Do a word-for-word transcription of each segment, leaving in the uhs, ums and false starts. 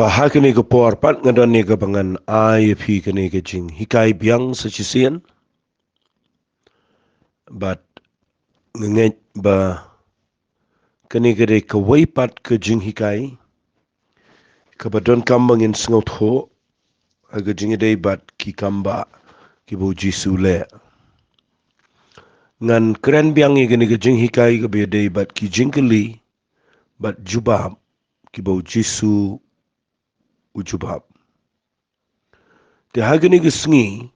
Ba ha kane ka por pat nga don ïa kaba ngan ai ïa phi kane ka jinghikai biang sa shisien. Bad nga ngeit ba kane ka dei kawei pat ka jinghikai kaba donkam ba ngin sngewthuh ha ka jingïadei bad ki kam ba kiba u Jisu u leh. Ngan kren biang ïa kane ka jinghikai kaba ïadei bad ki jingkylli bad jubab kiba u Jisu u jubab. Te ha kane ka sngi,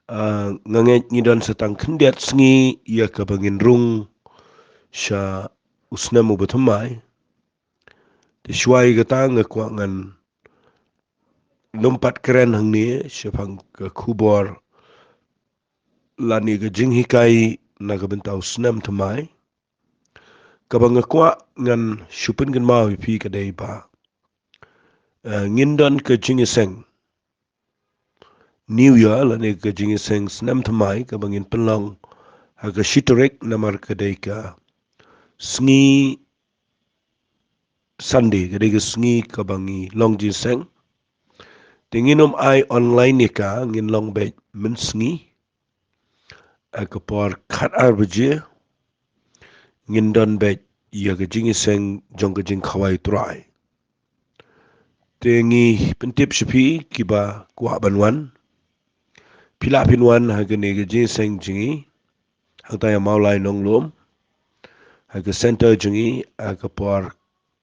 ah, nga ngeit ngi don sa tang khyndiat sngi ïa kaba ngin rung sha u snem uba thymmai. Te shuwa ïa kata nga kwah ngan nym pat kren hangne shaphang ka khubor lane ka jinghikai na ka bynta u snem thymmai. Kaba nga kwah ngan shu pynkynmaw ïa phi ka dei ba, eh, ngin don ka jingïaseng New Year lane ka jingïaseng snem thymmai kaba ngin pynlong ha ka shi tarik, namar ka dei ka sngi Sunday, ka dei ka sngi kaba ngi long jingïaseng. Te ngin ym ai online ïa ka, ngin long beit mynsngi ha ka por khatar baje. Ngin don beit ïa ka jingïaseng jong ka jingkhawai Trai. Te ngi pyntip sha phi kiba kwah ban wan, phi lah phin wan ha kane ka jingïaseng jong ngi hangta ïa Mawlai Nonglum, ha ka center jong ngi, ha ka por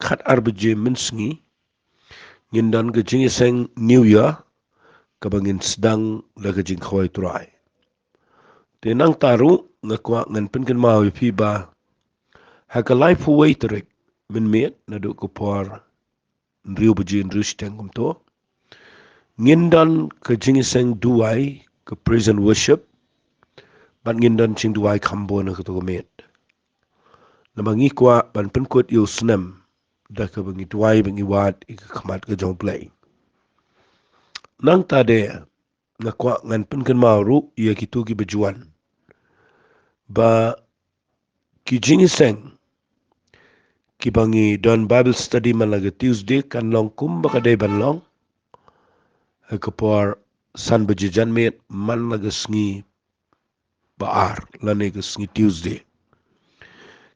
khatar baje mynsngi. Ngin don ka jingïaseng New Year kaba ngin sdang da ka jingkhawai Trai. Te nangta ruh nga kwah ngan pynkynmaw ïa phi ba ha ka laiphew wei tarik mynmiet, naduh ka por hynriew baje, hynriew shiteng kumto, ngin don ka jingïaseng duwai, ka praise and worship, bad ngin don jingduwai kham bun ha kato ka miet. Namar ngi kwah ban pynkut ïa u snem da kaba ngi duwai, ba ngi wad ïa ka khmat ka jong U Blei. Nangta de nga kwah ngan pynkynmaw ruh ïa kito kiba ju wan ba ki jingïaseng kiba ngi don Bible study man la ka Tuesday kan long kumba ka dei ban long ha ka por san baje janmiet man la ka sngi ba ar lane ka sngi Tuesday.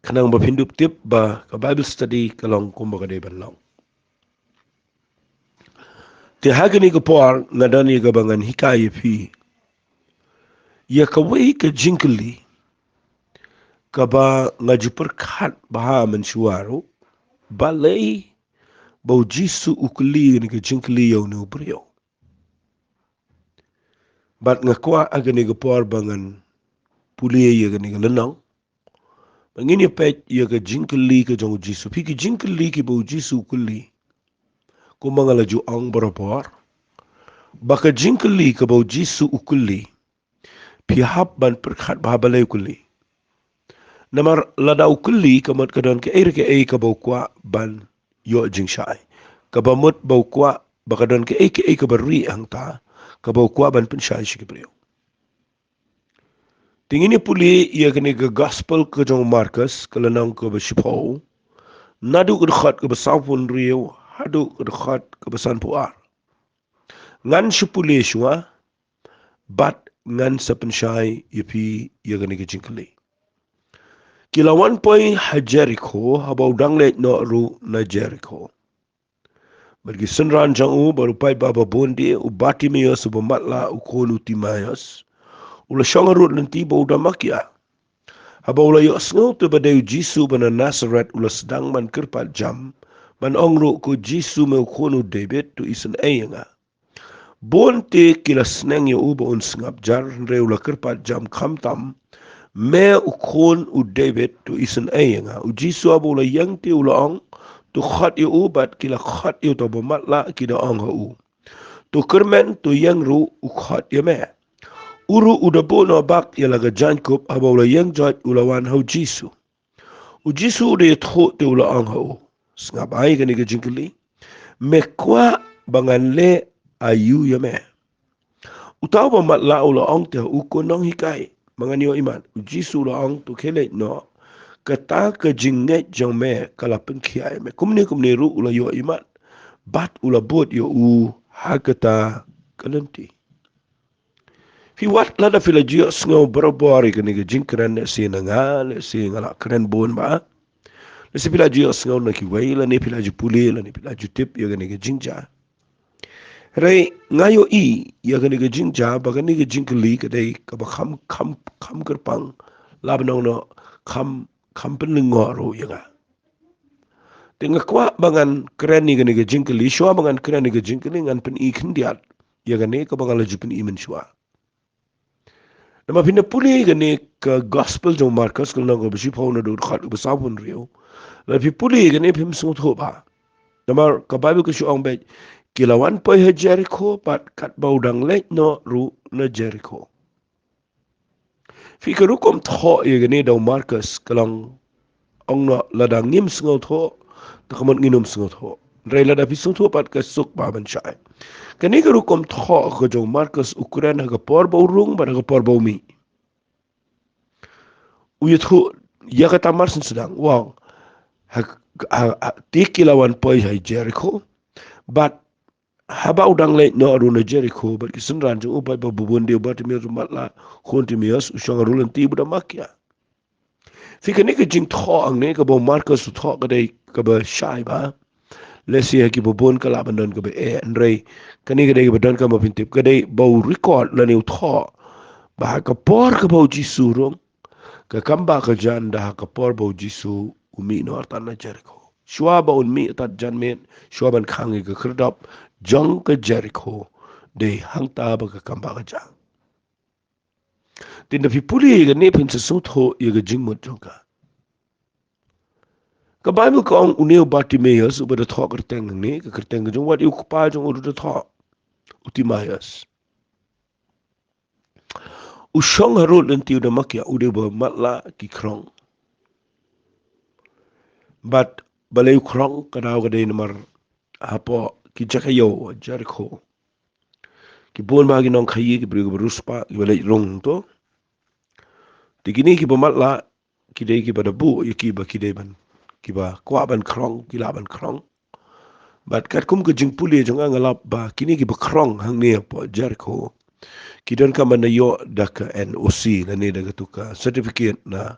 Khnang ba phin dup tip ba ka Bible study ka long kumba ka dei ban long. Te ha kane ka por nga don ïa kaba ngan hikai ïa phi ïa kawei ka jingkylli kaba nga ju pyrkhat bha mynshuwa ruh, balei ba u Jisu u kylli kane ka jingkylli ïa une u briew. Bad nga kwah ha kane ka por ba ngan pule ïa kane ka lynnong, ba ngin ïa peit ïa ka jingkylli ka jong u Jisu. Phi, ki jingkylli kiba u Jisu u kylli, kumba nga la ju ong barabor, ba ka jingkylli kaba u Jisu u kylli, phi hap ban pyrkhat bha balei u kylli. Namar lada u kylli, ka mut ka don kaei re kaei kaba u kwah ban ïoh jingshai. Kaba mut ba u kwah ba ka don kaei kaei kaba rieh hangta kaba u kwah ban pynshai sha ki briew. Te ngin ïa pule ïa kane ka gospel ka jong u Markos, ka lynnong kaba shiphew, naduh ka dkhot kaba sawphew hynriew haduh ka dkhot kaba sanphew ar. Ngan shu pule shuwa bad ngan sa pynshai ïa phi ïa kane ka jingkylli. Ki la wan poi ha Jerikho, haba u dang leit noh ruh na Jerikho. Bad ki synran jong u, bad u paidbah babun de, u Bartimeus uba matlah, u khun u Timaios, u la shong harud lynti bad u da makia. Haba u la ïohsngew te ba dei u Jisu uba na Nasaret, u la sdang ban kyrpad jam, ban ong ruh, "Ko Jisu, me u khun u David, to isynei ïa nga." Bun te ki la sneng ïa u ba un sngap jar, hynrei u la kyrpad jam khamtam, "Me u khun u David, to isynei ïa nga." U Jisu haba u la ïeng te u la ong, "To khot ïa u," bad ki la khot ïa uta uba matlah, ki da ong ha u, "To kyrmen, to ïeng ruh, u khot ïa me." U ruh u da buh noh bak ïa la ka jaiñkup, haba u la ïeng joit u la wan ha u Jisu. U Jisu u da ïathuh te u la ong ha u, "Sngap ai kane ka jingkylli. Me kwah ba ngan leh aïu ïa me?" Uta uba matlah u la ong te ha u, "Ko nonghikai, ma ngan ïoh imat." U Jisu u la ong, "To khie leit noh, kata ka jingngeit jong me ka la pynkhiah ïa me." Kumne kumne ruh u la ïoh imat. bad u la bud ïa u ha kata ka lynti. Phi wad lada phi la ju ïohsngew barabor ïa kane ka jingkren, lehse na nga, lehse nga la kren bun ba. Lehse phi la ju ïohsngew na kiwei, lane phi la ju pule, lane phi la ju tip ïa kane ka jingjia. Hynrei nga ïohi ïa kane ka jingjia, ba kane ka jingkylli ka dei kaba kham, kham, kham kyrpang, laba nang noh kham, kham pynlyngngoh ruh ïa nga. Te nga kwah ba ngan kren ïa kane ka jingkylli, shuwa ba ngan kren ïa ka jingkylli ngan pyni khyndiat ïa kane kaba nga la ju pyni mynshuwa. Namar phin da pule ïa kane ka gospel jong u Markos, ka lynnong kaba shiphew, na u dkhot uba sawphew hynriew. Lada phi pule ïa kane phim sngewthuh ba. Namar ka Baibl ka shu ong beit, ki la wan poi ha Jerikho, bad katba u dang leit noh ruh na Jerikho. Phi, ka rukom thoh ïa kane da u Markos ka long, ong noh, lada ngim sngewthuh, te ka mut ngin ym sngewthuh. Hynrei lada phi sngewthuh pat ka suk bha ban shai. Kane ka rukom thoh ka jong u Markos u kren ha ka por ba u rung bad ha ka por ba u mih. U ïathuh ïa kata mar syn sdang, u ong, ha, ha, ha, te ki la wan poi ha Jerikho, bad haba u dang leit noh ruh na Jerikho bad ki synran jong u, bad ba bun de u Bartimeus u matlah, khun Timeus, u shong ha rud lynti bad u da makia. Phi, kane ka jingthoh hangne kaba u Markos u thoh ka dei kaba shai bha. Lehse ha kiba bun ka lah ban don kaba eh, hynrei kane ka dei kaba donkam ba phin tip, ka dei ba u record lane u thoh ba ha ka por kaba u Jisu u rung, ka kam ba ka jan da ha ka por ba u Jisu u mih noh artat na Jerikho. Shuwa ba un mih artat janmiet, shuwa ban khang ïa ka khyrdop jong ka Jerikho, dei hangta ba ka kam ba ka jan. Te lada phi pule ïa kane phin sa sngewthuh ïa ka jingmut jong ka. Ka Baibl ka ong une u Bartimeus uba da thoh kyrteng hangne, ka kyrteng ka jong u, wat ïa u kpa jong u ruh da thoh, u Timeus. U shong ha rud lynti u da makia, u dei uba matlah ki khrong. Bad balei u khrong, ka daw ka dei namar hapoh ki jaka ïew Jerikho, ki bun bha ki nongkhaïi, ki briew kiba riewspah, kiba leit rung to. Te kine kiba matlah, ki dei kiba da buh ïa ki ba ki dei ban, kiba kwah ban khrong, ki lah ban khrong. Bad katkum ka jingpule jong nga, nga lap ba kine kiba khrong hangne hapoh Jerikho, ki donkam ban da ïoh da ka N O C, lane da katu ka certificate na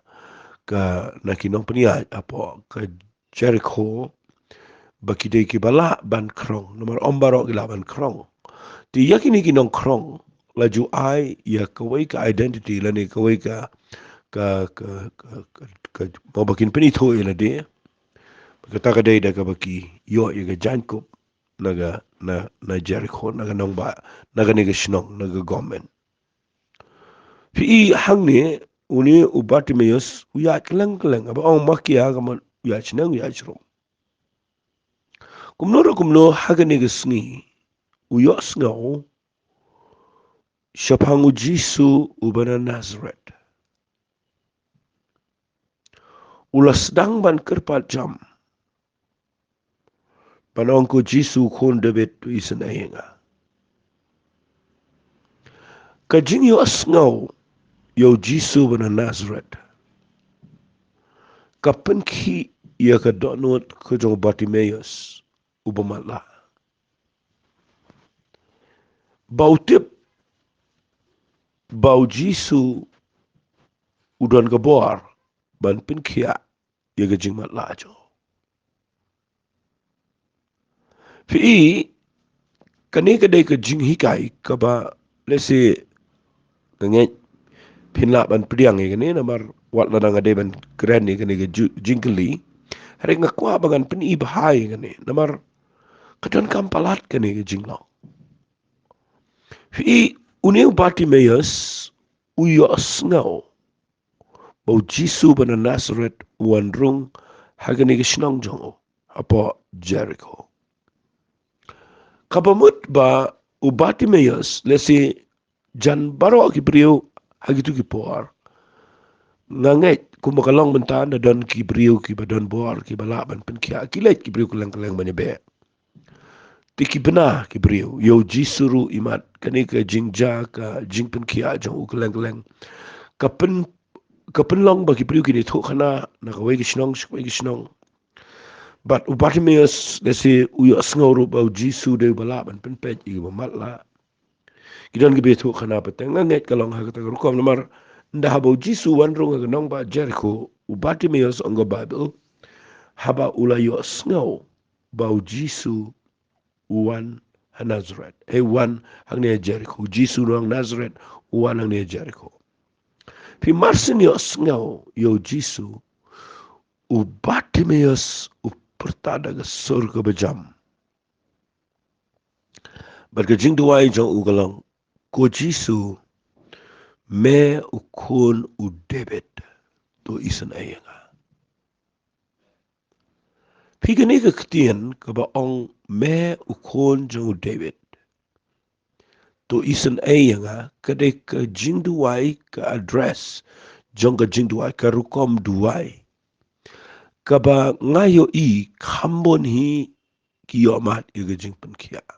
ka, na ki nongpynïaid hapoh ka Jerikho, ba ki dei kiba lah ban khrong, namar ym baroh ki lah ban khrong. Te ïa kine ki nongkhrong la ju ai ïa kawei ka identity lane kawei ka, ka, ka, ka, ka, ka, ba kin pynithuh ïa lade. Kata ka dei da kaba ki ïoh ïa ka jaiñkup na ka, na, na Jerikho, na ka nongbah, na kane ka shnong, na ka government. Phi i hangne, une u Bartimeus u ïaid kylleng kylleng, haba ong makia ka mut u ïaid shnong, u ïaid shnong. Kumno ruh kumno, ha kane ka sngi u ïohsngew shaphang u Jisu uba na Nasareth. U la sdang ban kyrpad jam, ban ong, ko Jisu, khun Dabid, to isynei ïa nga. Ka jingïohsngew ïa u Jisu uba na Nasareth ka pynkhih ïa ka dohnud ka jong u Bartimeus uba matlah, ba u tip ba u Jisu u don ka bor ban pynkhiah ïa ka jingmatlah jong u. Phi i, kane ka dei ka jinghikai kaba lehse nga ngeit phin lah ban pdiang ïa kane, namar wat lada nga dei ban kren ïa kane ka ju-, jingkylli, hynrei nga kwah ba ngan pyni bha ïa kane, namar ka donkam palat kane ka jinglong. Phi i, une u Bartimeus u ïohsngew ba u Jisu uba na Nasareth u wan rung ha kane ka shnong jong u, hapoh Jerikho. Kaba mut ba u Bartimeus, lehse jan baroh ki briew ha kitu ki por, nga ngeit kumba ka long mynta, da don ki briew kiba don bor, kiba lah ban pynkhiah, ki leit ki briew kylleng kylleng ban ïabeh. Te ki bna ki briew, ïa u Jisu ruh imat, kane ka jingjia ka jingpynkhiah jong u kylleng kylleng ka pyn, ka pynlong ba ki briew kin ïathuhkhana na kawei ka shnong sha kawei ka shnong. Bad u Bartimaeus lehse u ïohsngew ruh ba u Jisu u dei uba lah ban pynpeit ïa kiba matlah. Ki don kiba ïathuh khana pateng, nga ngeit ka long ha kata ka rukom namar ynda haba u Jisu u wan rung ha ka nongbah Jerikho, u Bartimaeus ong ka Baibl, haba u la ïohsngew ba u Jisu u wan ha Nasaret. Hei, u wan hangne ha Jerikho. U Jisu u nong Nasaret, u wan hangne ha Jerikho. Phi, mar shen ïohsngew ïa u Jisu, u Bartimaeus u pyrta da ka sur kaba jam. Bad ka jingduwai jong u ka long, ko Jisu, me u khun u David, to isynei ïa nga. Phi, kane ka ktien kaba ong me u khun jong u David, to isynei ïa nga, ka dei ka jingduwai, ka address jong ka jingduwai, ka rukom duwai kaba nga ïohi kham bun hi ki ïohmad ïa ka jingpynkhiah.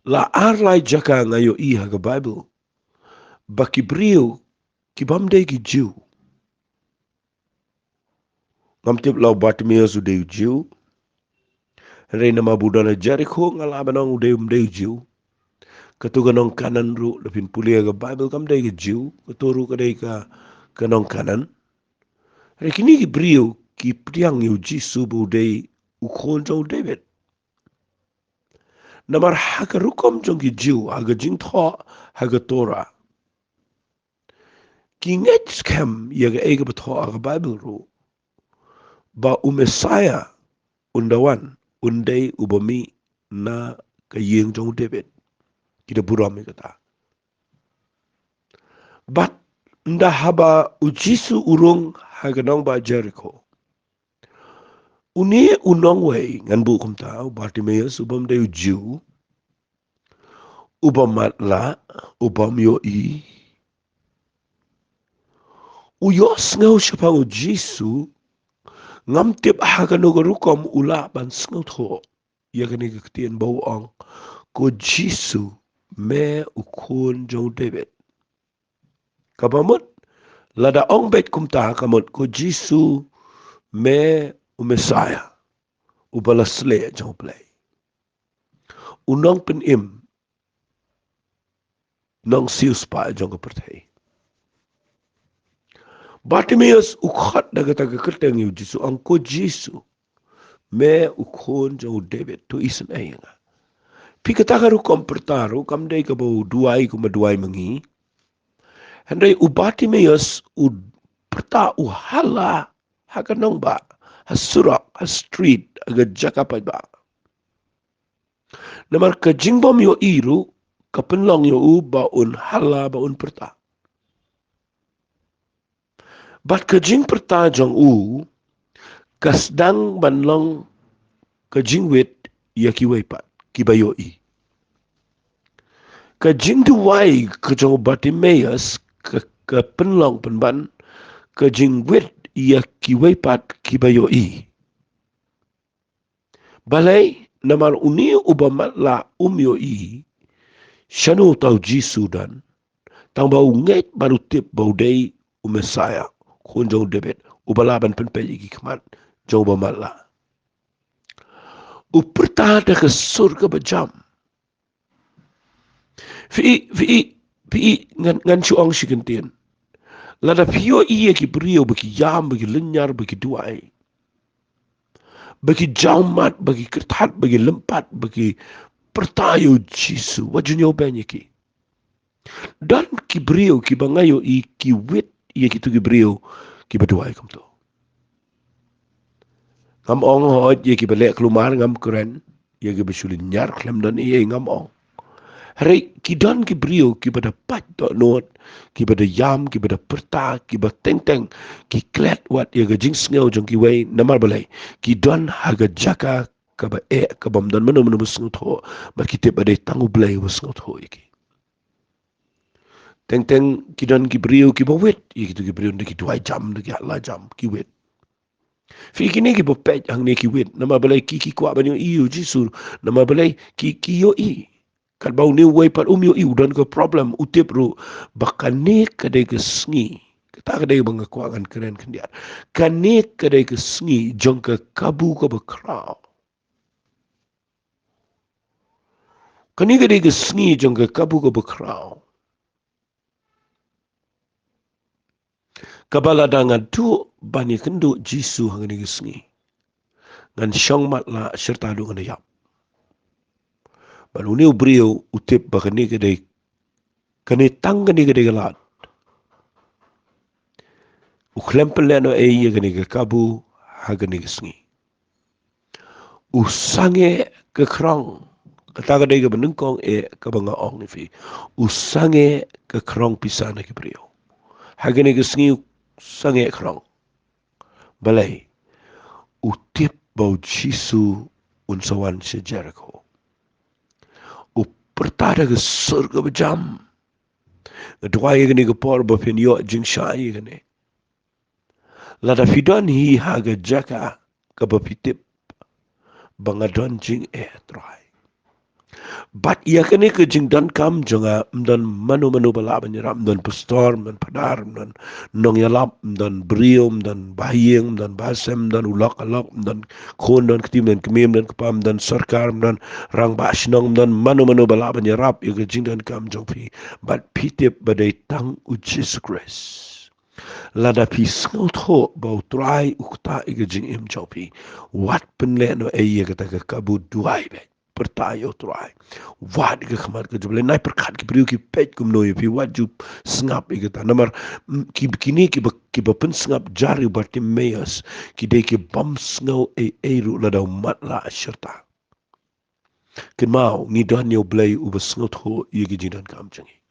La ar lai jaka nga ïohi ha ka Baibl ba ki briew ki bym dei ki Jiw. Ngam tip la u Bartimaeus u dei u Jiw. Hynrei namar ba u don ha Jerikho, nga lah ban ong u dei, um dei u Jiw. Kato ka nong Kanaan ruh, lada phin pule ha ka Baibl, kam dei ka Jiw. Kato ruh ka dei ka, ka nong Kanaan. Hynrei kine ki briew ki pdiang ïa u Jisu ba u dei u khun jong u David. Namar ha ka rukom jong ki Jiw, ha ka jingthoh ha ka Torah, ki ngeit skhem ïa kaei kaba thoh ha ka Baibl ruh, ba u Messiah un da wan, un dei uba mih na ka ïing jong u David. Ki da burom ïa kata. Bad ynda haba u Jisu u rung ha ka nongbah Jerikho, une u nongwei, ngan buh kumta, u Bartimaeus, u bym dei u Jiw, u bym matlah, u bym ïohi, u ïohsngew shaphang u Jisu. Ngam tip ha kano ka rukom u lah ban sngewthuh ïa kane ka ktien ba u ong, ko Jisu, me u khun jong u David. Kaba mut, lada ong beit kumta, ka mut, ko Jisu, me u Messiah, uba la sleh jong u Blei, u nongpynim, nongsiewspah jong ka pyrthei. Bartimaeus u khot da kata ka kyrteng ïa u Jisu, ong, ko Jisu, me u khun jong u David, to isynei ïa nga. Phi, kata ka rukom pyrta ruh kam dei kaba u duwai kumba duwai ma ngi. Hynrei u Bartimaeus u pyrta, u hala ha ka nongbah, ha surok, ha street, ha ka jaka paidbah. Namar ka jingbym ïohi ruh ka pynlong ïa u ba un hala, ba un pyrta. Bad ka jingpyrta jong u ka sdang ban long ka jingwit ïa kiwei pat kiba ïohi. Ka jingduwai ka jong u Bartimaeus ka, ka pynlong pynban ka jingwit ïa kiwei pat kiba ïohi. Balei? Namar une uba matlah um ïohi shano uta u Jisu u don, tangba u ngeit bad u tip ba u dei u Messiah, khun jong u David, uba lah ban pynpeit ïa ki khmat jong uba matlah. U pyrta da ka sur kaba jam. Phi, phi, phi, ngan, ngan shu ong shi kyntien. Lada phi ïohi ïa ki briew ba ki ïam, ba ki lynñiar, ba ki duwai, ba ki jaw mat, ba ki kyrthat, ba ki lympat, ba ki pyrta ïa u Jisu, wat ju ñiewbeiñ ïa ki. Don ki briew kiba nga ïohi ki wit ïa kito ki briew kiba duwai kumto. Ngam ong hooid ïa kiba leh kulmar, ngam kren ïa kiba shu lynñiar khlem don ei ei, ngam ong. Hynrei ki don ki briew kiba da pait dohnud, kiba da ïam, kiba da pyrta, kiba teng teng ki klet wat ïa ka jingsngew jong kiwei. Namar balei? Ki don ha ka jaka kaba eh, kabym don mano mano ba sngewthuh, bad ki tip ba dei tang u Blei uba sngewthuh ïa ki. Teng teng ki don ki briew kiba wit ïa kito ki briew, da ki duwai jam, da ki hala jam, ki wit. Phi, kine kiba peit hangne ki wit. Namar balei? Ki, ki kwah ban ïohi ïa u Jisu. Namar balei? Ki, ki ïohi. Katba une uwei pat um ïohi, u don ka problem, u tip ruh ba kane ka dei ka sngi Kata ka dei ba nga kwah ngan kren khyndiat. Kane ka dei ka sngi jong ka kabu kaba khraw. Kane ka dei ka sngi jong ka kabu kaba khraw. Kaba lada nga duh ban ïakynduh Jisu ha kane ka sngi, ngan shong matlah, shirta duh ngan ïap. Bad une u briew u tip ba kane ka dei, kane tang kane ka dei ka lad. U khlem pynlehnohei ïa kane ka kabu ha kane ka sngi. U sangeh ka khrong. Kata ka dei kaba nyngkong eh kaba nga ong ïa phi. U sangeh ka khrong pisa na ki briew. Ha kane ka sngi u sangeh khrong. Balei? U tip ba u Jisu un sa wan sha Jeriko. U pyrta da ka sur kaba jam. Nga duwai ïa kane ka por ba phin ïoh jingshai ïa kane. Lada phi don hi ha ka jaka kaba phi tip ba nga don jingeh, Trai. Bad ïa kane ka jingdonkam jong nga, ym don mano mano ba lah ban ïarap, ym don pastor, ym don phadar, ym don nongïalap, ym don briew, ym don bahaïing, ym don bahasem, ym don u lok ka lok, ym don khun, ym don kti, ym don kmie, ym don kpa, ym don sorkar, ym don rangbah shnong, ym don mano mano ba lah ban ïarap ïa ka jingdonkam jong phi. Bad phi tip ba dei tang u Jisu Khrist. Lada phi sngewthuh ba u Trai u ktah ïa ka jingim jong phi, wat pynlehnohei ïa kata ka kabu, duwai beit. Pyrta ïa u Trai. Wad ïa ka khmat ka jong u Blei. Nai pyrkhat ki briew ki peit kumno ïa phi, wat ju sngap ïa kata. Namar, mm, ki, kine kiba, kiba pynsngap jar ïa u Bartimeus, ki dei ki bym sngew ei ei ruh lada u matlah shirta. Kynmaw, ngi don ïa u Blei uba sngewthuh ïa ki jingdonkam jong ngi.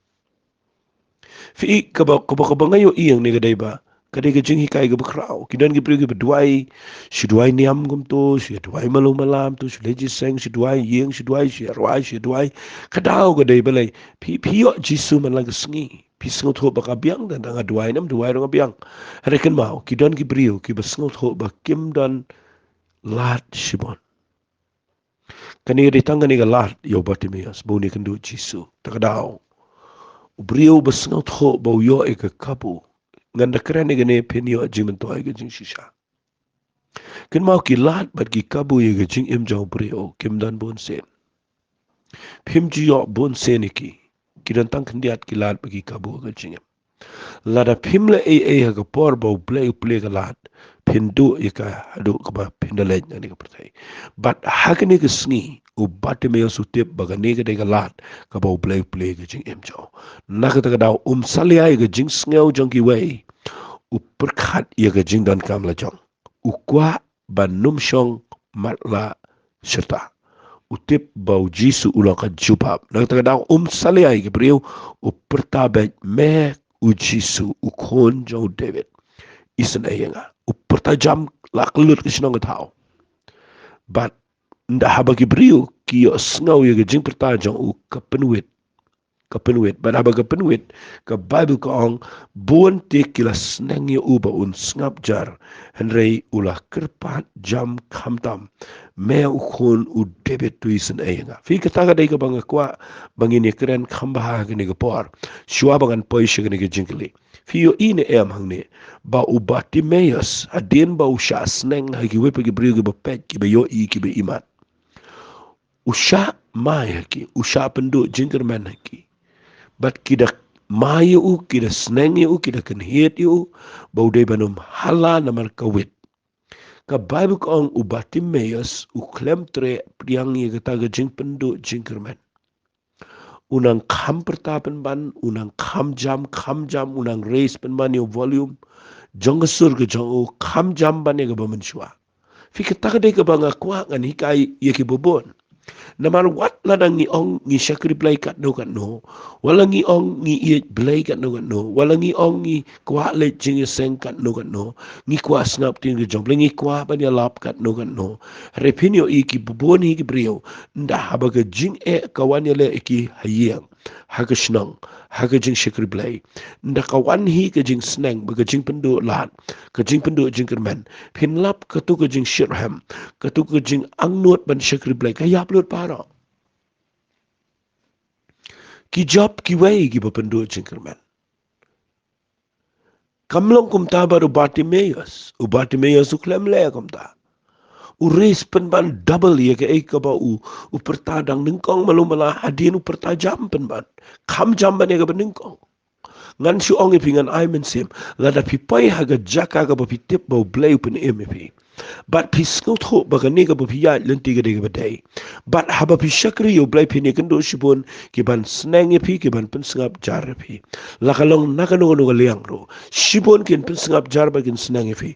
Phi, kaba, kaba, kaba nga ïohi hangne ka dei ba, ka dei ka jinghikai kaba khraw. Ki don ki briew kiba duwai, shu duwai niam kumto, shu duwai malu malam to, shu leit jingïaseng, shu duwai ïing, shu duwai, shu rwai, shu duwai. Ka daw ka dei balei? Phi, phi ïoh Jisu man la ka sngi. Phi sngewthuh ba ka biang, tang tang nga duwai, nam duwai ruh nga biang. Hynrei kynmaw, ki don ki briew kiba sngewthuh ba kim don lad shibun. Kane ka dei tang kane ka lad ïa u Bartimeus ba un ïakynduh Jisu. Ta ka daw, u briew ba sngewthuh ba u ïoh ïa ka kabu. Ngan da kren ïa kane, phin ïoh jingmyntoi ïa ka jingshisha. Kynmaw, ki lad bad ki kabu ïa ka jingim jong u briew kim don bunsien. Phim ju ïoh bunsien ïa ki. Ki don tang khyndiat ki lad bad ki kabu ha ka jingim. Lada phim leh ei ei ha ka por ba u Blei u plie ka lad, phin duh ïa ka haduh kaba phin da leit na kane ka pyrthei. Bad ha kane ka sngi, u Bartimeus u tip ba kane ka dei ka lad kaba u Blei u plie ïa ka jingim jong u. Na kata ka daw, um salia ïa ka jingsngew jong kiwei. U pyrkhat ïa ka jingdonkam la jong. U kwah ban ym shong matlah shirta. U tip ba u Jisu u long ka jubab. Na kata ka daw, um salia ïa ki briew, u pyrta beit, me u Jisu, u khun jong u David, isynei ïa nga. U pyrta jam, la ka lut ka shnong ka thaw. Bad ynda haba ki briew ki ïohsngew ïa ka jingpyrta jong u, ka pynwit. Ka pynwit. Bad haba ka pynwit, ka Baibl ka ong, bun te ki la sneng ïa u ba un sngap jar, hynrei u la kyrpad jam, khamtam, me u khun u David, to isynei ïa nga. Phi, kata ka dei kaba nga kwah ba ngin ïakren kham bha ha kane ka por, shuwa ba ngan poi sha kane ka jingkylli. Phi ïohi ne em hangne ba u Bartimeus, hadien ba u shah sneng ha kiwei pat ki briew kiba peit, kiba ïohi, kiba imat, u shah mai ha ki, u shah pynduh jingkyrmen ha ki. Bad ki da mai ïa u, ki da sneng ïa u, ki da kynhied ïa u ba u dei ban ym hala namar ka wit. Ka Baibl ka ong, u Bartimeus u khlem treh pdiang ïa kata ka jingpynduh jingkyrmen. U nang kham pyrta pynban, u nang kham jam, kham jam, u nang raise pynban ïa u volume jong ka sur ka jong u, kham jam ban ïa kaba mynshuwa. Phi, kata ka dei kaba nga kwah ngan hikai ïa kiba bun. Namar wat lada ngi ong ngi shakri Blei katno katno, wat la ngi ong ngi ïeit Blei katno katno, wat la ngi ong ngi kwah leit jingïaseng katno katno, ngi kwah sngap ktien ka jong Blei, ngi kwah ban ïalap katno katno, hynrei phin ïohi, kiba bun hi ki briew, ynda haba ka jingeh ka wan ïaleh ïa ki ha ïing, ha ka shnong, ha ka jingshakri Blei, ynda ka wan hi ka jingsneng bad ka jingpynduh lad, ka jingpynduh jingkyrmen, phin lap katu ka jingshitrhem, katu ka jingangnud ban shakri Blei, ka ïap lut baroh. Ki jop kiwei kiba pynduh jingkyrmen. Kam long kumta bad u Bartimaeus. U Bartimaeus u khlem leh kumta. U ris pynban double ïa kaei kaba u, u pyrta dang nyngkong malu mala, hadien u pyrta jam pynban. Kham jam ban ïa kaba nyngkong. Ngan shu ong ïa phi, ngan ai mynsiem. Lada phi poi ha ka jaka kaba phi tip ba U Blei u pynim ïa phi, bad phi sngewthuh ba kane kaba phi ïaid lynti ka dei kaba dei, bad haba phi shakri ïa U Blei phin ïakynduh shibun ki ban sneng ïa phi, ki ban pynsngap jar ïa phi. La ka long na kano kano ka liang ruh, shibun kin pynsngap jar bad kin sneng ïa phi.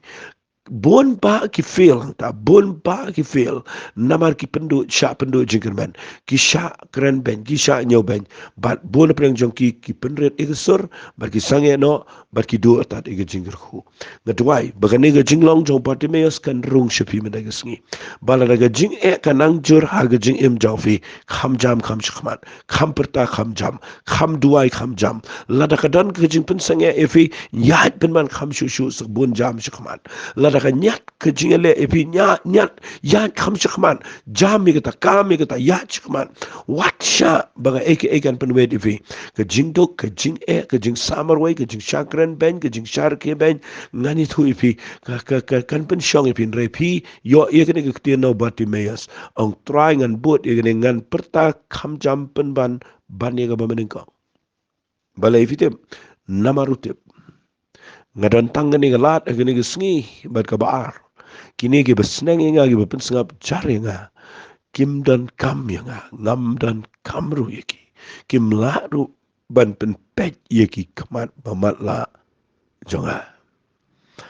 Bun bah ki fail, ta bun bah ki fail. Namar ki pynduh, shah pynduh jingkyrmen, ki shah kren beiñ, ki shah ñiew beiñ. Bad bun na pdeng jong ki, ki pynrit ïa ka sur, bad ki sangeh noh, bad ki duh artat ïa ka jingkyrkhu. Nga duwai ba kane ka jinglong jong u Bartimaeus kan rung sha phi mynta ka sngi. Ba lada ka jingeh ka nang jur ha ka jingim jong phi, kham jam kham shakhmat, kham pyrta kham jam, kham duwai kham jam. Lada ka don ka jingpynsangeh ïa phi, ïaid pynban kham shuh shuh, suk bun jam shakhmat. Lada ka ñiat ka jingïaleh ïa phi, ñiat, ñiat, ïaid kham shakhmat. Jam ïa kata, kam ïa kata, ïaid shakhmat. Wat shah ba kaei kaei kan pynwit ïa phi. Ka jingduk, ka jingeh, ka jingsamar wei, ka jingshah kren beiñ, ka jingshah rkhie beiñ, ngan ïathuh ïa phi, ka, ka, ka, kan pynshong ïa phi, hynrei phi ïoh ïa kane ka ktien na u Bartimaeus. Ong, Trai, ngan bud ïa kane, ngan pyrta kham jam pynban ban ïa kaba nyngkong. Balei phi tip? Namar u tip. Nga don tang kane ka lad, kane ka sngi, bad kaba ar. Kine kiba sneng ïa nga, kiba pynsngap jar ïa nga, kim donkam ïa nga, ngam donkam ruh ïa ki. Kim lah ruh ban pynpeit ïa ki khmat ba matlah jong nga.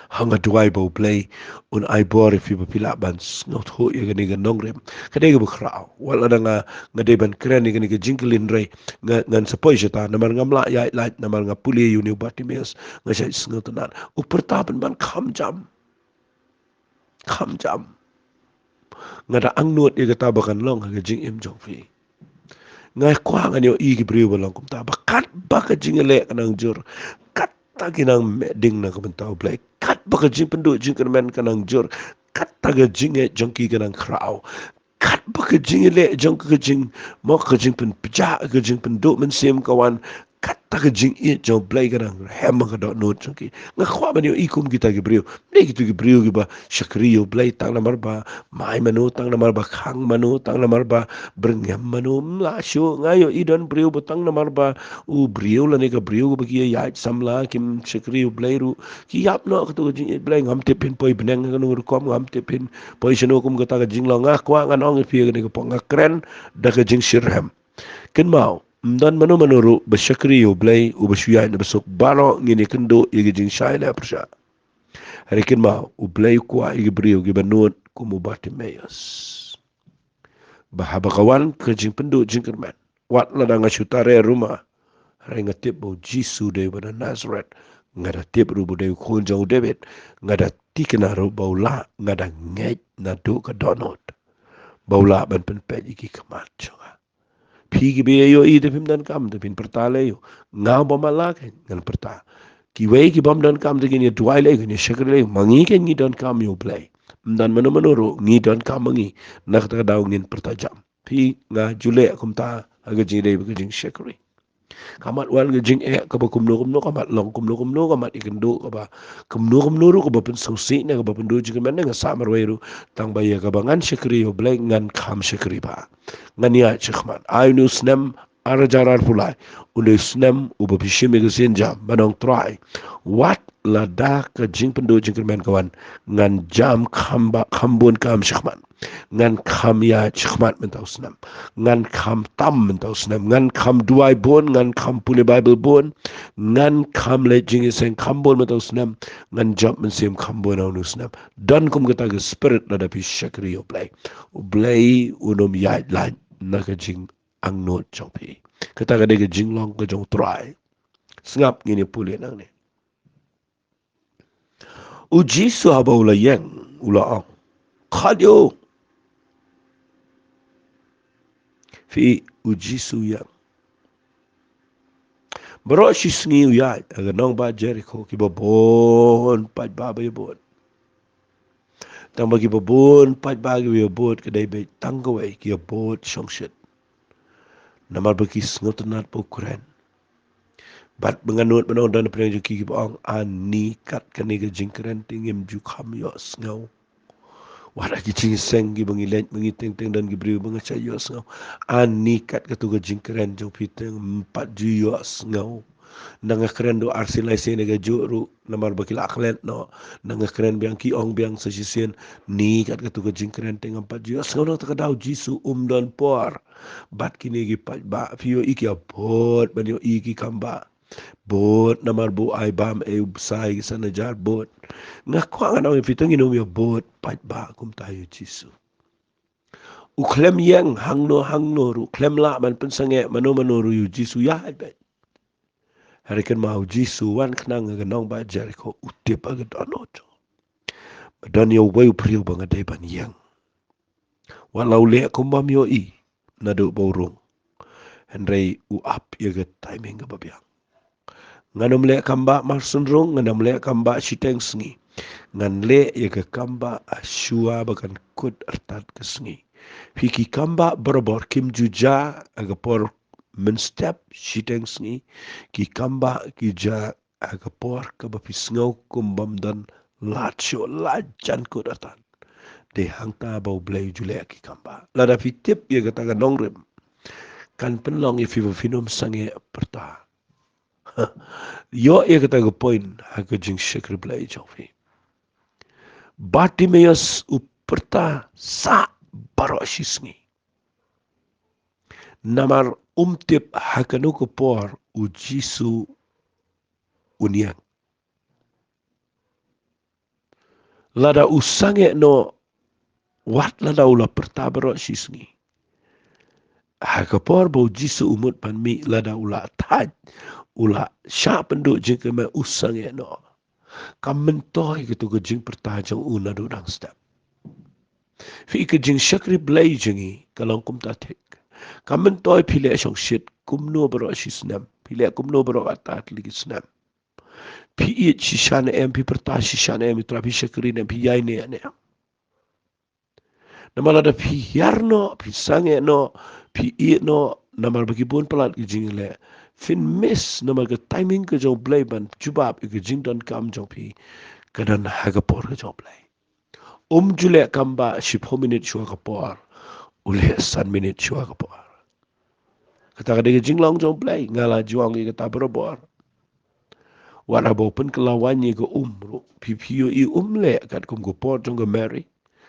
Ha nga duwai ba U Blei un ai bor ïa phi ba phi lah ban sngewthuh ïa kane ka nongrim. Ka dei kaba khraw. Wat lada nga, nga dei ban kren ïa kane ka jingkylli, hynrei nga, ngan sa poi shata, namar ngam lah ïaid lait, namar nga pule ïa une u Bartimaeus, nga shait sngewtynnat. U pyrta pynban kham jam. Kham jam. Nga da angnud ïa kata ba kan long ha ka jingim jong phi. Nga kwah ngan ïohi ki briew ba long kumta, ba katba ka jingïaleh ka nang jur, kata ki nang meh ding na ka bynta U Blei. Katba ka jingpynduh jingkyrmen ka nang jur, kata ka jingngeit jong ki ka nang khraw. Katba ka jingïaleh jong ka, ka jing, mo, ka jingpynpjah, ka jingpynduh mynsiem ka wan, kata ka jingïeit jong U Blei ka nang rhem ha ka dohnud jong ki. Nga kwah ban ïohi kum kita ki briew. Dei kito ki briew kiba shakri ïa U Blei tang namar ba mai mano, tang namar ba khang mano, tang namar ba byrngem mano. Ym lah shuh. Nga ïohi don briew ba tang namar ba u briew lane ka briew ba ki ïaid samla, kim shakri ïa U Blei ruh, ki ïap noh kato ka jingïeit Blei. Ngam tip phin poi bneng ha kano ka rukom, ngam tip phin poi shano kum kata ka jinglong. Nga kwah ngan ong ïa phi ha kane ka por, nga kren da ka jingshitrhem. Kynmaw, ym don mano mano ruh ba shakri ïa U Blei uba shu ïaid na ba suk. Baroh ngin ïakynduh ïa ka jingshai leh pyrshah. Hynrei kynmaw, U Blei u kwah ïa ki briew kiba nud kum u Bartimaeus, ba haba ka wan ka jingpynduh jingkyrmen, wat lada nga shu tare ruma, hynrei nga tip ba U Jisu dei uba na Nasareth. Nga da tip ruh ba u dei u khun jong u David. Nga da thikna ruh ba u lah, nga da ngeit naduh ka dohnud ba u lah ban pynpeit ïa ki khmat jong nga. Phi kiba ïohi, te phim donkam, te phin pyrta lei ïoh. Nga uba matlah keiñ ngan pyrta. Kiwei ki bym donkam te kin ïa duwai lei, kin ïa shakri lei. Ma ngi keiñ ngi donkam ïa U Blei. Ym don mano mano ruh, ngi donkam ma ngi. Na kata ka daw ngin pyrta jam. Phi, nga ju leh kumta ha ka jingdei bad ka jingshakri. Ka mat wan ka jingeh kaba kumno kumno, ka mat long kumno kumno, ka mat ïakynduh kaba kumno kumno ruh, kaba pynsngewsih ne kaba pynduh jingkyrmen ne, nga sah marwei ruh. Tang ba ïa kaba ngan shakri ïa U Blei, ngan kham shakri bha. Ngan ïaid shakhmat. Ai une u snem ar hajar arphew lai un dei u snem uba phi shim ïa ka sienjam ban ong, Trai, wat lada ka jingpynduh jingkyrmen ka wan, ngan jam kham bha, kham bun, kham shakhmat. Ngan kham ïaid shakhmat mynta u snem. Ngan kham tam mynta u snem. Ngan kham duwai bun, ngan kham pule Baibl bun. Ngan kham leit jingïaseng kham bun mynta u snem. Ngan jop mynsiem kham bun ha une u snem. Don kum kata ka spirit lada phi shakri ïa U Blei. U Blei un ym ïaid lait na ka jingangnud jong phi. Kata ka dei ka jinglong ka jong U Trai. Sngap, ngin ïa pule nangne. U Jisu haba u la ïeng, u la ong, Khot ïa u. Phi, U Jisu u ïeng. Baroh shi sngi u ïaid ha ka nongbah Jerikho, kiba bun paidbah ba ïa bud. Tang ba kiba bun paidbah kiba ïa bud ka dei beit tang kawei, ki ïa bud shongshit. Namar ba ki sngewtynnat ba u kren. Bad ba nga nud ban ong, don pyrshang jong ki kiba ong, ani kat kane ka jingkren te ngim ju kham ïohsngew. Wat ha ki jingseng kiba ngi leit ba ngi teng teng don ki briew ba nga shait ïohsngew. Ani kat katu ka jingkren jong phi te ngam pat ju ïohsngew. Na nga kren da u arsien laisien kajuh ruh, namar ba ki la klet noh. Na nga kren biang, ki ong biang sa shisien, ni kat katu ka jingkren te ngam pat ju ïohsngew. Nangta ka daw Jisu um don por bad kine ki paidbah. Phi ïohi ki ïa bud ban ïohi ki kambah. Bud namar ba u ai bam ei u bsa ïa ki san hajar, bud. Nga kwah ngan ong ïa phi, te ngin ym ïa bud paidbah kumta ïa u Jisu. U khlem ïeng hangno hangno ruh, khlem lah ban pynsangeh mano mano ruh ïa u Jisu, ïaid beit. Hynrei kynmaw, u Jisu wan khnang ha ka nongbah Jeriko, u tip ha ka dohnud jong u ba don ïa uwei u briew ba nga dei ban ïeng. Wat la u leh kum bym ïohi naduh ba u rung, hynrei u ap ïa ka timing kaba biang. Ngan ym leh kambah marsynrung, ngan ym leh kambah shiteng sngi. Ngan leh ïa ka kambah ha shuwa ba kan kut artat ka sngi. Phi, ki kambah barabor kim ju jia ha ka por mynstep shiteng sngi. Ki kambah ki jia ha ka por kaba phi sngew kum bym don lad shuh, lad jan kut artat. Dei hangta ba U Blei u ju leh ki kambah. Lada phi tip ïa kata ka nongrim, kan pynlong ïa phi ba phin ym sangeh pyrta. Ïoh ïa kata ka point ha ka jingshakri Blei jong phi. Bartimaeus u pyrta sah baroh shi sngi. Namar um tip ha kano ka por u Jisu un ïeng. Lada u sangeh noh, wat lada u la pyrta baroh shi sngi, ha ka por ba u Jisu u mut ban mih, lada u la thait, u la shah pynduh jingkmen, u sangeh noh, kam myntoi katu ka jingpyrta jong u naduh dang step. Phi, ka jingshakri Blei jong ngi ka long kumta thik. Kam myntoi phi leh shongshit kumno baroh shi snem, phi leh kumno baroh artat tylli ki snem. Phi ïeit shisha ne em, phi pyrta shisha ne em ïa u Trai, phi shakri ne em, phi ïaineh ne em. Namar lada phi hiar noh, phi sangeh noh, phi ïeit noh namar ba ki bun palat ki jingleh, phin miss namar ka timing ka jong U Blei ban jubab ïa ka jingdonkam jong phi ka don ha ka por ka jong U Blei. Um ju leh kambah shiphew minit shuwa ka por, u leh san minit shuwa ka por. Kata ka dei ka jinglong jong U Blei, nga la ju ong ïa kata barabor. Wat haba u pynkylla waiñ ïa ka um ruh, phi, phi ïohi um leh katkum ka por jong ka Mary.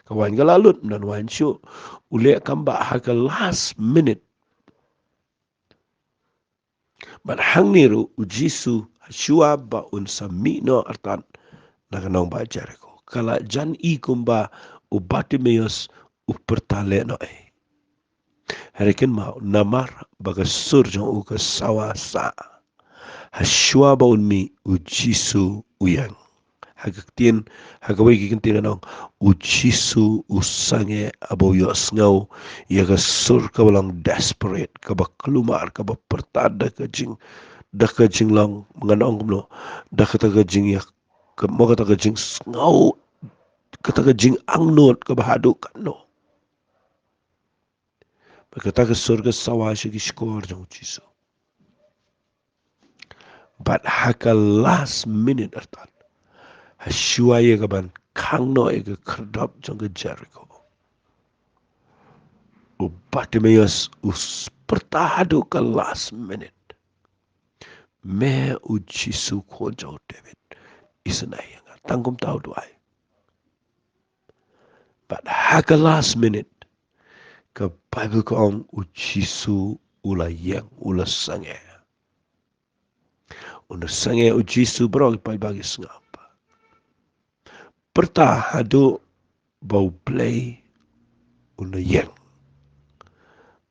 Ka waiñ ka la lut, ym don waiñ shuh. U leh kambah ha ka last minute. Bad hangne ruh u Jisu, ha shuwa ba un sa mih noh artat na ka nongbah Jeriko, ka la jan i kumba u Bartimaeus u pyrta leh noh ei. Hynrei kynmaw, namar ba ka sur jong u ka sawa sah, ha shuwa ba un mih u Jisu u ïeng. Ha ka ktien, ha kawei ki ktien ka ong, u Jisu u sangeh haba u ïohsngew ïa ka sur kaba long desperate, kaba kulmar, kaba pyrta da ka jing, da ka jinglong, ngan ong kumno, da kata ka jingïa, ka, mo kata ka jingsngew, kata ka jingangnud kaba haduh katno. Bad kata ka sur ka sawa sha ki shkor jong u Jisu. Bad ha ka last minute artat, ha shuwa ïa kaban khang noh ïa ka khyrdop jong ka Jeriko, u Bartimaeus u s-, pyrta haduh ka last minute, "Me u Jisu, Khun jong u David, isynei ïa nga." Tang kumta u duwai. Bad ha ka last minute, ka Baibl ka ong u Jisu u la ïeng, u la sangeh. U la sangeh u Jisu, baroh ki paidbah ki sngap. Pyrta haduh ba U Blei u la ïeng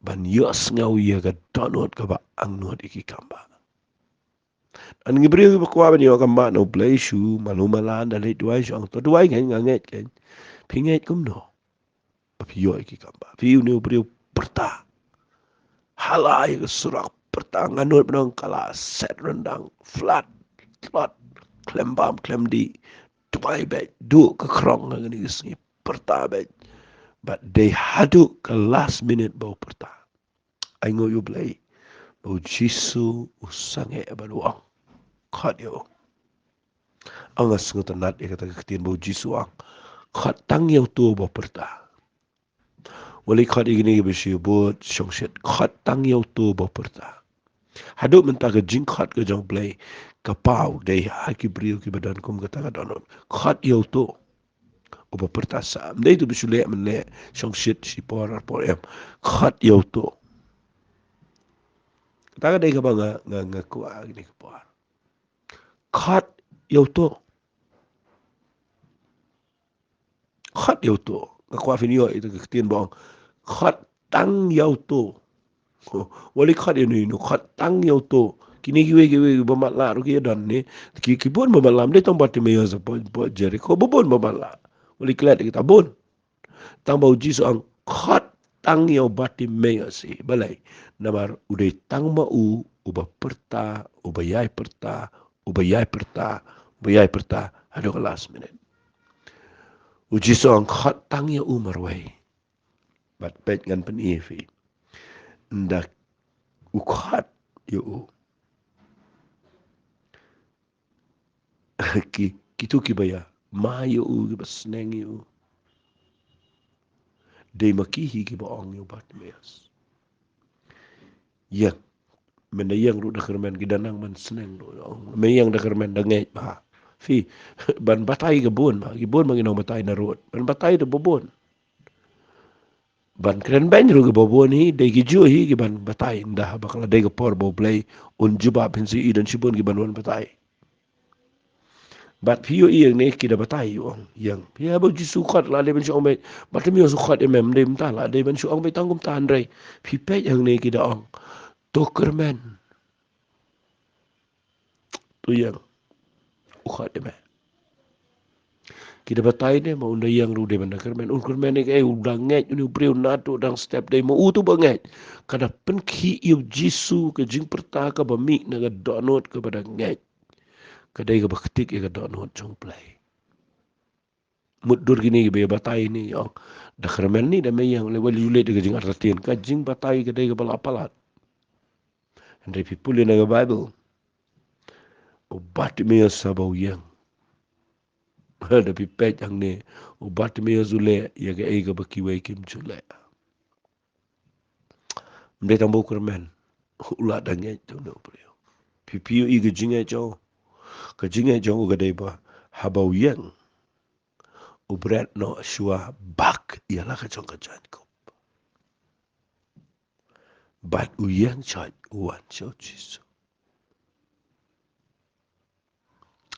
ban ïohsngew ïa ka dohnud kaba angnud ïa ki kambah. Ngi briew kiba kwah ban ïoh kambah na U Blei shu malu mala, da leit duwai shu ong, to duwai kein, nga ngeit kein. Phi ngeit kumno ba phi ïoh ïa ki kambah? Phi, une u briew pyrta ha la ïa ka surok, pyrta, nga nud ban ong ka la set ryndang, flood, tlot, khlem bam khlem dih, duwai beit, duh ka khrong ha kane ka sngi, pyrta beit. Bad dei haduh ka last minute ba u pyrta. Ai nguh ïa U Blei ba u Jisu u sangeh bad u ong, Khot ïa u. Ong nga sngewtynnat ïa kata ka ktien ba u Jisu ong, khot tang ïa uto uba pyrta. Wat leit khot ïa kine kiba shu bud shongshit, khot tang ïa uto uba pyrta. Haduh mynta ka jingkhot ka jong U Blei ka paw dei ha ki briew kiba don kum kata ka dohnud. Khot ïa uto uba pyrta sah. Ym dei uto ba shu leh mynleh, shongshit shipor arpor, em. Khot ïa uto. Kata ka dei kaba nga, nga, nga kwah kine ki por. Khot ïa uto. Khot ïa uto. Nga kwah phin ïoh ïa ka ktien ba ong, khot tang ïa uto. Wat leit khot ïa uno uno, khot tang ïa uto. Kine kiwei kiwei ba matlah ruh ki ïa don ne. Ki, ki bun ba matlah, ym dei tang Bartimaeus hapoh, hapoh Jeriko, ba bun ba matlah. Wat leit klet ïa kita, bun. Tang ba u Jisu ong, khot tang ïa u Bartimaeus hi. Balei? Namar u dei tang ma u uba pyrta, uba ïai pyrta, uba ïai pyrta, uba ïai pyrta haduh ka last minute. U Jisu ong, khot tang ïa u marwei. Bad peit, ngan pyni ïa phi. Ynda u khot ïa u, ki, kito kiba ïa ma ïa u, kiba sneng ïa u, dei ma ki hi kiba ong ïa u Bartimaeus, ïeng. Mynda ïeng ruh da kyrmen, ki da nang ban sneng ruh, ong. Mynda ïeng da kyrmen, da ngeit bha. Phi, ban batai ki bun bha, ki bun bha ki nongbatai na rud. Ban batai da ba bun. Ban kren beiñ ruh ki ba bun hi, dei ki juh hi ki ban batai, ynda haba ka la dei ka por ba U Blei un jubab, phin sa ïohi don shibun ki ban wan batai. Bad phi ïohi hangne ki da batai, ïoh ong, ïeng. Phi, haba u Jisu u khot, la dei ban shu ong beit, Bartimaeus, u khot ïa me, ym dei mynta, la dei ban shu ong beit tang kumta, hynrei phi peit hangne ki da ong, to kyrmen. To ïeng. U khot ïa me. Ki da batai ne, ma un da ïeng ruh dei ban da kyrmen. Un kyrmen ïa kaei? U da ngeit, une u briew naduh dang step, dei ma u uto uba ngeit. Ka da pynkhih ïa u Jisu, ka jingpyrta kaba mih na ka dohnud kaba da ngeit, ka dei kaba ktik ïa ka dohnud jong U Blei. Mutdur kine kiba ïa batai ne, ong, da kyrmen ne da me ïeng, leh, wat leh, leh da ka jingartatien. Ka jingbatai ka dei kaba la palat. Hynrei phi pule na ka Baibl, u Bartimaeus haba u ïeng, da phi peit hangne, u Bartimaeus u leh ïa kaei kaba kiwei kim ju leh. Ym dei tang ba u kyrmen, u la da ngeit te une u briew. Phi, phi ïohi ka jingngeit jong u. Ka jingngeit jong u ka dei ba haba u ïeng, u bret noh shuwa bak ïa la ka jong ka jaiñkup. Bad u ïeng shait, u wan sha u Jisu.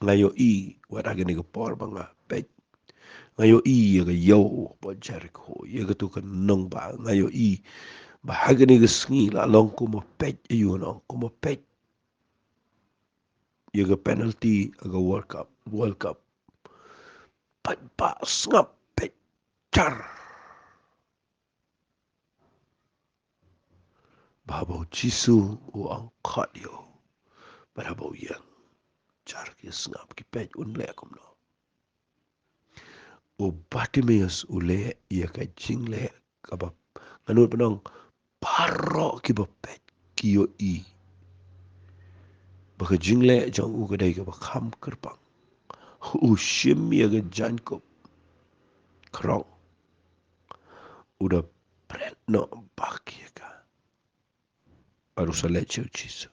Nga ïohi, wat ha kane ka por ba nga peit, nga ïohi ïa ka ïew hapoh Jeriko, ïa kato ka nongbah. Nga ïohi ba ha kane ka sngi la long kumba peit, ïa u nong, kumba peit ïa ka penalty ha ka World Cup, World Cup. Peit ba sngap, peit jar. Ba haba u Jisu u ong khot ïa u, bad haba u ïeng, jar ki sngap, ki peit un leh kumno. U Bartimaeus u leh ïa ka jingleh kaba, nga nud ban ong, baroh kiba peit ki ïohi ba ka jingleh jong u ka dei kaba kham kyrpang. U shim ïa ka jaiñkup khrong, u da bret noh bak ïa ka, bad u sa leit sha u Jisu.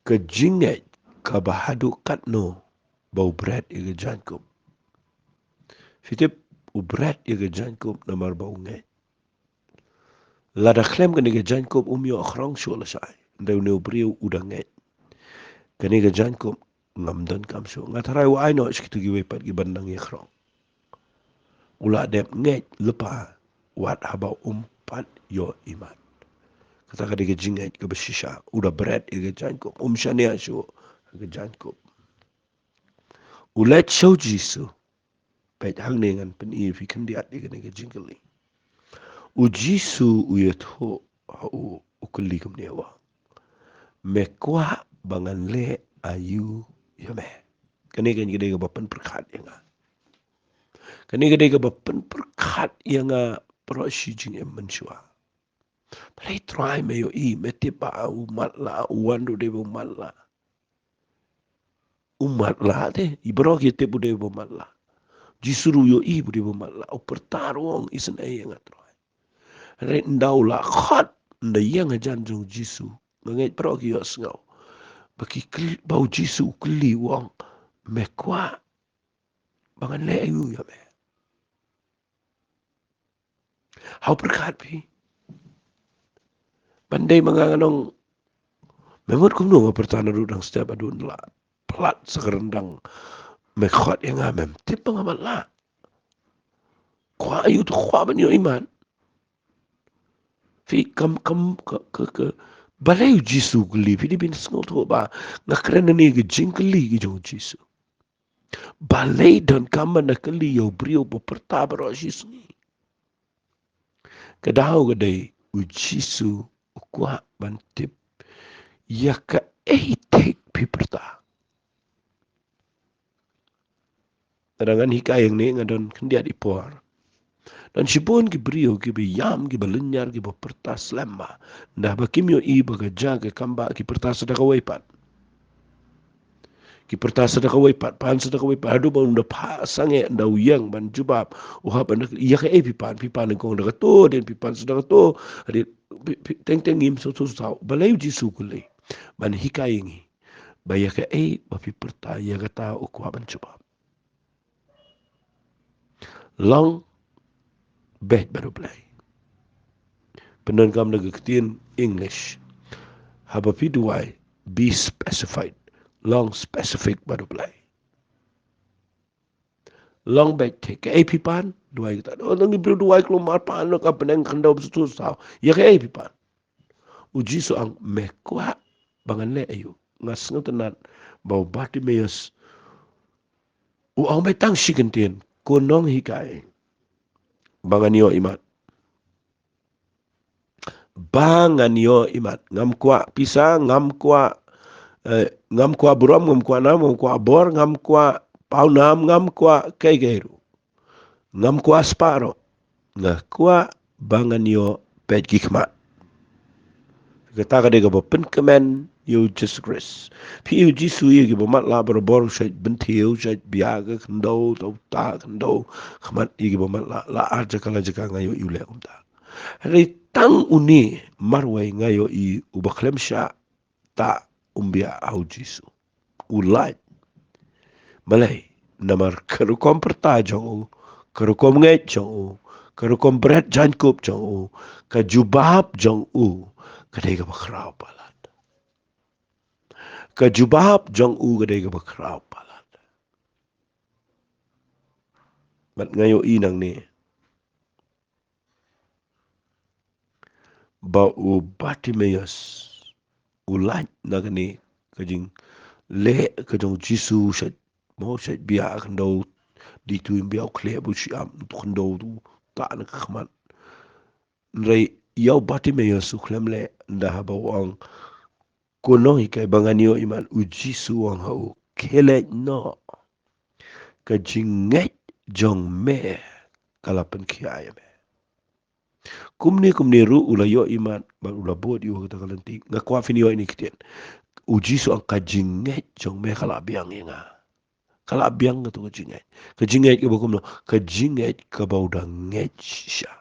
Ka jingngeit kaba haduh katno ba u bret ïa ka jaiñkup. Phi tip, u bret ïa ka jaiñkup namar ba u ngeit. Lada khlem kane ka jaiñkup um ïoh khrong shuh lashai. Hynrei une u briew u da ngeit, kane ka jaiñkup ngam donkam shuh. Nga tharai u ai noh sha kito kiwei pat kiban nang ïakhrong. U la dep ngeit lypa wat haba um pat ïoh imat. Kata ka dei ka jingngeit kaba shisha. U da bret ïa ka jaiñkup, um shaniah shuh ha ka jaiñkup. U leit sha u Jisu. Peit hangne, ngan pyni ïa phi khyndiat ïa kane ka jingkylli. U Jisu u ïathuh ha u, u kylli kumne, u ong, me kwah ba ngan leh aïu ïa me? Kane ka dei kaba pynpyrkhat ïa nga. Kane ka dei kaba pynpyrkhat ïa nga baroh shi jingim mynshuwa. Balei Trai me ïohi, me tip ba u matlah, u wan ruh dei ba u matlah. u matlah te, i baroh ki tip u dei ba matlah. Jisu ruh u ïohi u dei ba matlah. U pyrta ruh u ong, isynei ïa nga Trai. Hynrei ynda u la khot, ynda ïeng hajan jong u Jisu, nga ngeit baroh ki ïohsngew ba ki kyl-, ba u Jisu u kylli u ong, me kwah ba ngan leh aïu ïa me? Ha u pyrkhat phi. Ban dei ma nga ngan ong, me mut kumno nga pyrta naduh dang step haduh la plat sa ka ryndang, me khot ïa nga, mem tip ba nga matlah. Kwah aïu to, kwah ban ïoh imat. Phi, kam, kam, ka, ka, ka, balei u Jisu u kylli? Phi dei ban sngewthuh ba nga kren hangne ka jingkylli ka jong u Jisu. Balei donkam ban da kylli ïa u briew ba pyrta baroh shi sngi? Ka daw ka dei u Jisu u kwah ban tip ïa kaei thik phi pyrta. Lada ngan hikai hangne nga don khyndiat i por. Don shibun ki briew kiba ïam, kiba lynñiar, kiba pyrta slem bha. Ynda ba kim ïohi ba ka jaka kam bha, ki pyrta sa da kawei pat. Ki pyrta sa da kawei pat, pan sa da kawei pat. Haduh ba ynda phah sangeh, ynda u ïeng ban jubab, u hap ban da, ïa kaei phi pan, phi pan nyngkong da kato, dien phi pan sa da kato. Hadien phi, phi, teng teng ngim sngewthuh saw. Balei u Jisu u kylli? Ban hikai ïa ngi ba ïa kaei ba phi pyrta, ïa kata u kwah ban jubab. Long beit bad U Blei. Pyndonkam da ka ktien English, haba phi duwai, be specific. Long specific bad U Blei. Long beit thik, kaei phi pan, duwai kata. Oh, ngi briew duwai kulmar, pan noh ka bneng, khyndew, sngewthuh saw. Ïa kaei phi pan? U Jisu u ong, me kwah ba ngan leh aïu? Nga sngewtynnat ba u Bartimaeus u ong beit tang shi kyntien, ko nonghikai, ba ngan ïoh imat. Ba ngan ïoh imat. Ngam kwah pisa, ngam kwah, eh, ngam kwah burom, ngam kwah nam, ngam kwah bor, ngam kwah pawnam, ngam kwah kaei kaei ruh. Ngam kwah spah ruh. Nga kwah ba ngan ïoh peit ki khmat. Kata ka dei kaba pynkmen ïa u Jisu Khrist. Phi ïohi u Jisu ïa kiba matlah barabor, u shait bynthiew, u shait bia ka khyndew, ta uta khyndew khmat ïa kiba matlah, la ar jaka la jaka nga ïohi u leh kumta. Hynrei tang une marwei nga ïohi uba khlem shah ta um bia ha u Jisu. U lait. Balei? Namar ka rukom pyrta jong u, ka rukom ngeit jong u, ka rukom bret jaiñkup jong u, ka jubab jong u ka dei kaba khraw palat. Ka jubab jong u ka dei kaba khraw palat. Bad nga ïohi nangne ba u Bartimaeus u lait na kane ka jingleh ka jong u Jisu, shait, mo, shait bia khyndew, dei tu im bia u khleh ba u shim tu khyndew tu ta na ka khmat. Hynrei ïa u Bartimaeus u khlem leh, ynda haba u ong, ko nonghikai, ba ngan ïoh imat, u Jisu u ong ha u, khie leit noh, ka jingngeit jong me ka la pynkhiah ïa me. Kumne kumne ruh u la ïoh imat bad u la bud ïa u ha kata ka lynti. Nga kwah phin ïohi ïa kine ki ktien. U Jisu u ong ka jingngeit jong me ka la biang ïa nga. Ka la biang kato ka jingngeit. Ka jingngeit kaba kumno? Ka jingngeit kaba u dang ngeit shisha.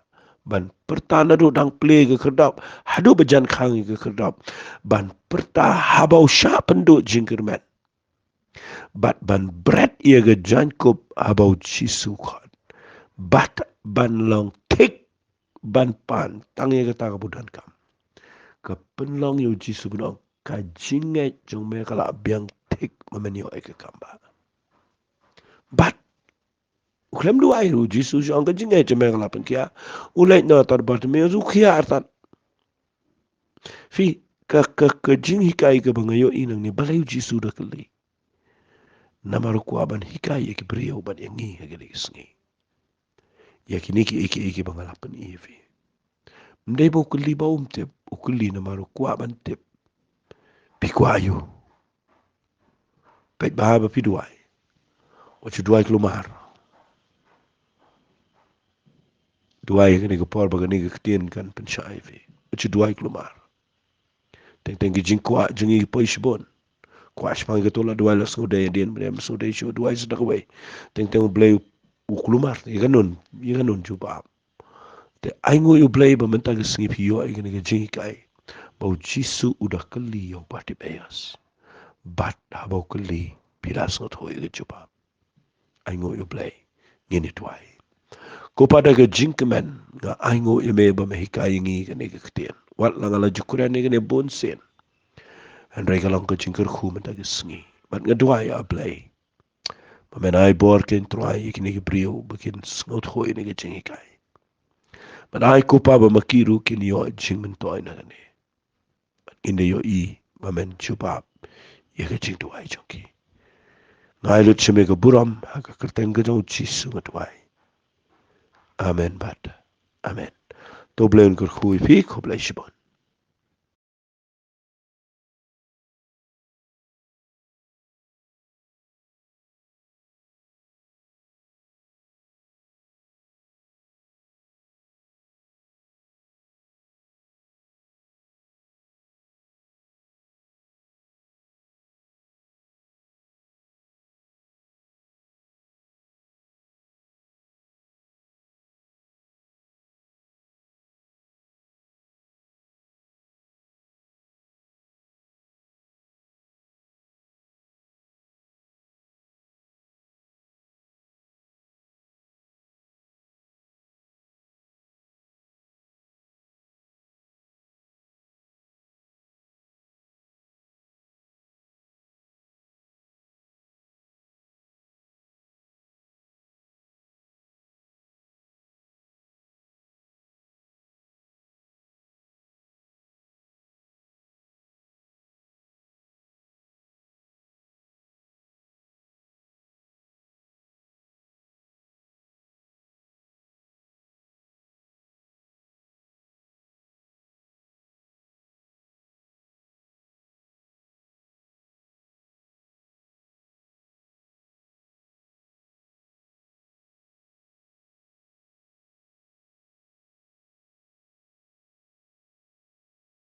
Ban pyrta naduh dang plie ïa ka khyrdop haduh ba jan khang ïa ka khyrdop. Ban pyrta haba u shah pynduh jingkyrmen. Bad ban bret ïa ka jaiñkup haba u Jisu u khot. Bad ban long thik ban pan tang ïa kata kaba u donkam. Ka pynlong ïa u Jisu ban ong, ka jingngeit jong me ka la biang thik, ma men ïoh ei ka kam bha. Bad u khlem duwai ruh u Jisu, shu ong ka jingngeit jong me ka la pynkhiah. U leit noh tad, Bartimaeus u khia artat. Phi, ka, ka, ka jinghikai kaba nga ïohi nangne, balei u Jisu u da kylli? Namar u kwah ban hikai ïa ki briew bad ïa ngi ha kine ki sngi. Ïa kine kiei kiei kiba nga la pyni ïa phi. Ym dei ba u kylli ba um tip, u kylli namar u kwah ban tip. Phi kwah aïu? Peit bha ba phi duwai. Wat shu duwai kulmar. Duwai ha kane ka por ba kane ka ktien kan pynshai ïa phi. Wat shu duwai kulmar. Teng teng ki jingkwah jong ngi ki poi shibun. kwah shaphang kato la duwai, la sngewdei hadien, ba ym sngewdei shuh, duwai sa da kawei. Teng teng U Blei u kulmar ïa ka nun, ïa ka nun jubab. Te ai nguh ïa U Blei ba mynta ka sngi phi ïoh ïa kane ka jinghikai ba U Jisu u da kylli ïa u Bartimaeus. Bad haba u kylli, phi la sngewthuh ïa ka jubab. Ai nguh ïa U Blei, ngin ïa duwai. Ko Pa, da ka jingkmen nga ai nguh ïa me ba me hikai ïa ngi kane ka ktien. Wat la nga la ju kren ïa kane bun sien, hynrei ka long ka jingkyrkhu mynta ka sngi. Bad nga duwai, A Blei, ba men ai bor, ko Trai, ïa kine ki briew ba kin sngewthuh ïa kane ka jinghikai. Bad ai, ko Pa, ba ma ki ruh kin ïoh jingmyntoi na kane. Bad kin da ïohi ba men jubab ïa ka jingduwai jong ki. Nga ai lut sha me ka burom, ha ka kyrteng ka jong U Jisu nga duwai. Amen bad amen. To U Blei un kyrkhu ïa phi, khublei shibun.